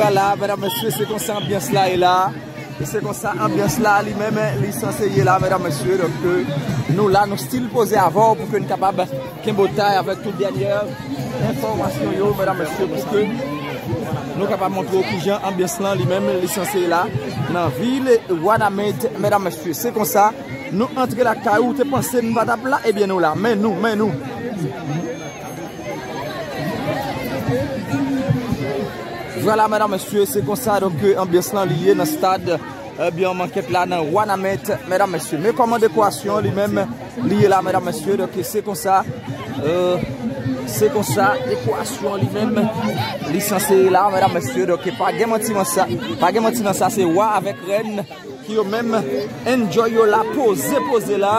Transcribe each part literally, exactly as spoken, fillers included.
La, medam, mesye, se konsa anbyans la ye la. E se konsa anbyans la li menm li sanse ye la, medam, mesye. Donk, euh, nou la, nou still poze avè w pou ke n kapab kenbe w tay avèk tout dènyè enfòmasyon yo, medam, mesye, pou ke nou kapab montre w kijan anbyans lan li menm li sanse ye la nan vil Wanament, medam, mesye. Se konsa, nou antre lakay ou, te panse n pa t ap la, ebyen nou la. Men nou, men nou. Vwala, medam, mesye, se konsa, donk, anbyans lan li ye nan stad, ebyen, mankèt la nan Wanament, medam, mesye. Men kòman dekorasyon li menm li ye la, medam, mesye, donk, se konsa, euh, se konsa, dekorasyon li menm li sanse ye la, medam, mesye, donk, pa gen manti nan sa, pa gen manti nan sa, se wa avèk rèn ki yo menm enjoy yo la, poze, poze la.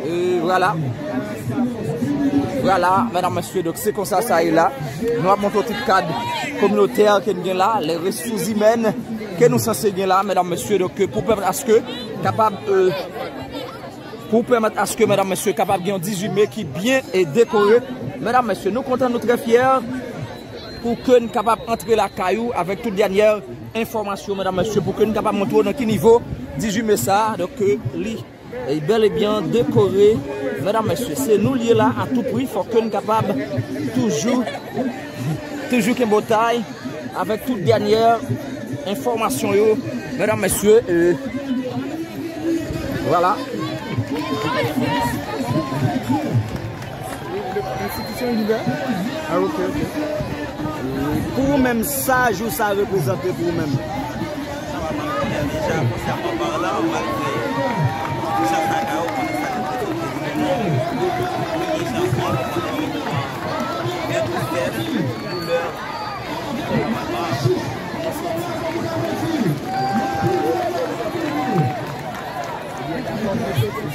E vwala. Vwala, medam, mesye, donk se konsa sa ye la. Nou ap montre w tout kad kominotè ke n gen la, les ressources humaines ke nou sanse gen la, medam, mesye, donk pou pèmèt aske kapab, euh, pou pèmèt aske, medam, mesye, kapab gen yon dizuit me ki byen e dekore. Medam, mesye, nou kontan, nou trè fyè pou ke n kapab antre lakay ou avèk tout dènyè enfòmasyon, medam, mesye, pou ke n kapab montre w nan ki nivo dizuit me sa a, donk, ke li, e, bèl e byen dekore, medam, mesye. Se nou l ye la a tou pri, fòk ke n kapab toujou, toujou kenbe w tay avèk tout dènyè enfòmasyon yo, medam, mesye, e, vwala. Enstitisyon Inivè? Ah, ok, ok. Pou ou menm, sa jou sa reprezante pou ou menm?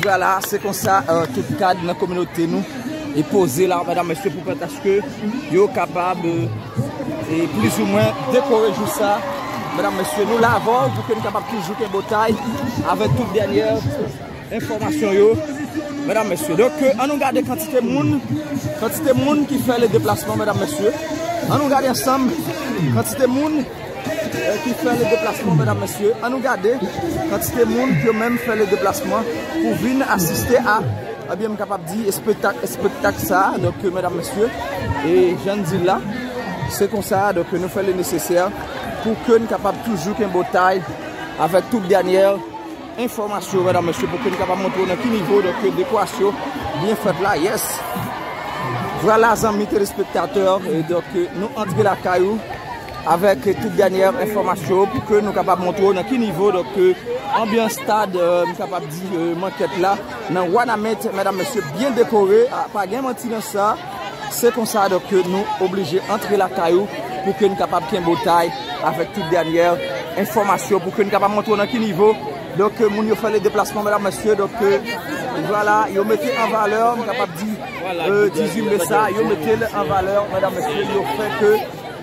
Vwala, se konsa, euh, tout kad nan kominote nou e poze la, medam, mesye, pou pèmèt aske yo kapab, euh, e plizoumwen dekore jou sa. Medam, mesye, nou la avè w pou ke n kapab toujou kenbe w tay avèk tout dènyè enfòmasyon yo, medam, mesye. Donk, euh, ann nou gade kantite moun, kantite moun ki fè le deplasman, medam, mesye. Ann nou gade ansanm kantite moun, euh, ki fè le deplasman, medam, mesye. Ann nou gade kantite moun ki yo menm fè le deplasman pou vin asiste a, ebyen, m kapab di, espektak, espektak sa a. Donk, euh, medam, mesye, e jan n di l la, se konsa, donk, nou fè le nesesè pou ke n kapab toujou kenbe w tay avèk tout dènyè enfòmasyon, medam, mesye, pou ke n kapab montre w nan ki nivo, donk, dekorasyon byen fèt la, yes. Vwala, zanmi telespektatè, e donk, nou antre lakay ou avèk tout dènyè enfòmasyon pou ke nou kapab montre w nan ki nivo, donk, anbyans stad, euh, m kapab di, euh, mankèt la, nan Wanament, medam, mesye, byen dekore, a, pa gen manti nan sa. Se konsa, donk, ke nou oblije antre lakay ou pou ke n kapab kenbe w tay avèk tout dènyè enfòmasyon, pou ke n kapab montre w nan ki nivo, donk, ke moun yo fè le deplasman, medam, mesye, donk, ke, vwala, yo mete an valè, m kapab di, euh, dizuit me sa, yo mete l an valè, medam, mesye, yo fè ke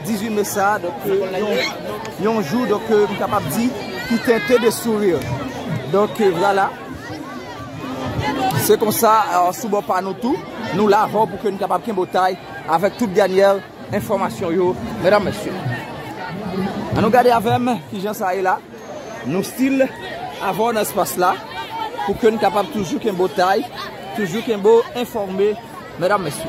dizuit me sa, donk, ke yon, yon jou, donk, ke m kapab di, ki tente de sourire. Donk, ke, vwala. Se konsa, euh, sou bò pa nou tou, nou la avè w pou ke n kapab kenbe w tay avèk tout dènyè enfòmasyon yo, medam, mesye. Ann nou gade avè m kijan sa ye la. Nou still avè w nan espas la pou ke n kapab toujou kenbe w tay, toujou kenbe w enfòme, medam, mesye.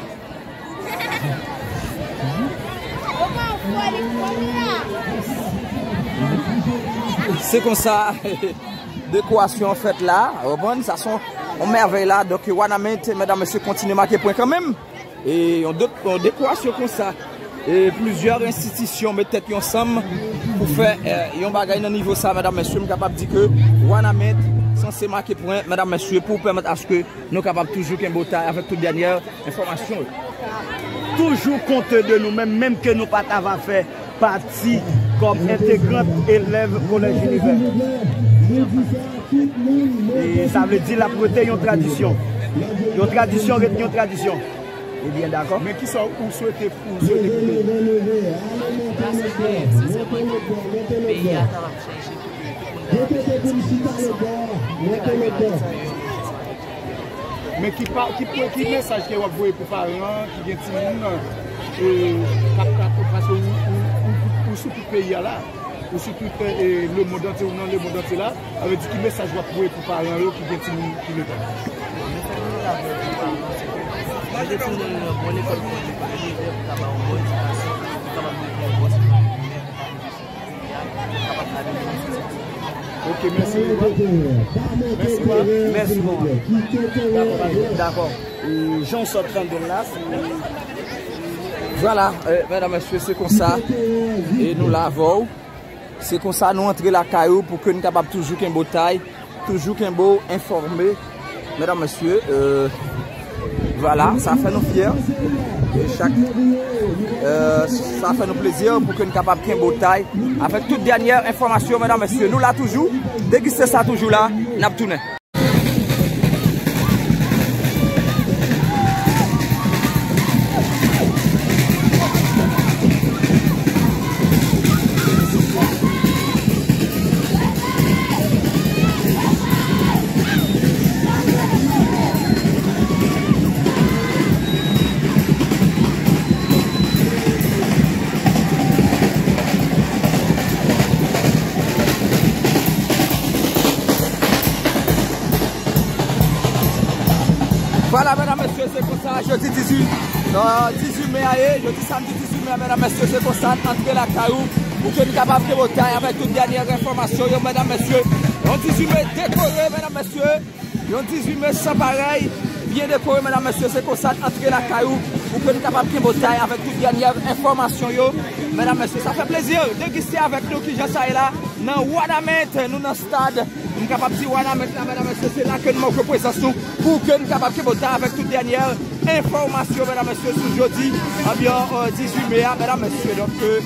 Se konsa dekorasyon an fèt la, w konprann, sa se yon, yon mèvèy la. Donk, Wanament, medam, mesye, kontinye make pwen kanmenm. E yon de-, yon dekorasyon konsa, e plizyè enstitisyon met tèt yo ansanm pou fè, eh, yon bagay nan nivo sa, medam, mesye, m kapab di ke Wanament sanse make pwen, medam, mesye, pou pèmèt aske nou kapab toujou kenbe w tay avèk tout dènyè enfòmasyon yo. Toujou konte de nou menm, menm ke nou pa ta va fè pati kòm entegrant elèv Kolèj Inivè. E sa vle di l ap rete yon tradisyon. Yon tradisyon ret yon tradisyon. Ebyen, dakò. Men kisa ou swete, ou swete pou peyi? Peyi a ta va chanje pou nou, pou nou ta mete ansanm, pou nou ta mete ansanm. Men ki pa, ki pwen, ki mesaj ke w ap voye pou paran ki gen timoun, e, k ap, k ap, paske ou, ou, ou, ou Sou tout peyi a la, ou sou tout, e, lemonn antye, ou nan lemonn antye la, sa vle di ki mesaj w ap voye pou paran yo ki gen timoun ki letan? Mesaj mwen ta voye pou paran yo, se ke mete timoun yo nan bon lekòl pou yo te pale, pou ta ba yon bon edikasyon, pou kapab mete yon bon sistèm. Ok, mèsi. Mèsi, wa. Mèsi, wa. Dakò, dakò. E, jan w sot tande l la, se, vwala, e, medam, mesye, se konsa. E nou la avè w. Se konsa nou antre lakay ou pou ke n kapab toujou kenbe w tay, toujou kenbe w enfòme. Medam, mesye, e, vwala, sa fè nou fyè. E chak, e, sa fè nou plezi pou ke n kapab kenbe w tay avèk tout dènyè enfòmasyon, medam, mesye. Nou la toujou, degiste sa toujou la, n ap tounen. Vwala, medam, mesye, se konsa, jodi dizuit, euh, dizuit me a ye, jodi samdi dizuit me a, medam, mesye, se konsa, antre lakay ou, pou ke n kapab kenbe w tay avèk tout dènyè enfòmasyon yo, medam, mesye. Yon dizuit me dekore, medam, mesye. Yon dizuit me san parèy, byen dekore, medam, mesye, se konsa, antre lakay ou, pou ke n kapab kenbe w tay avèk tout dènyè enfòmasyon yo, medam, mesye. Sa fè plezi, degiste avèk nou kijan sa ye la, nan Wanament, nou nan stad. M kapab di Wanament la, medam, mesye, se la ke n montre prezans nou pou ke n kapab kenbe w tay avèk tout dènyè enfòmasyon, medam, mesye, sou jodi, ebyen, euh, dizuit me a, medam, mesye. Donk, euh,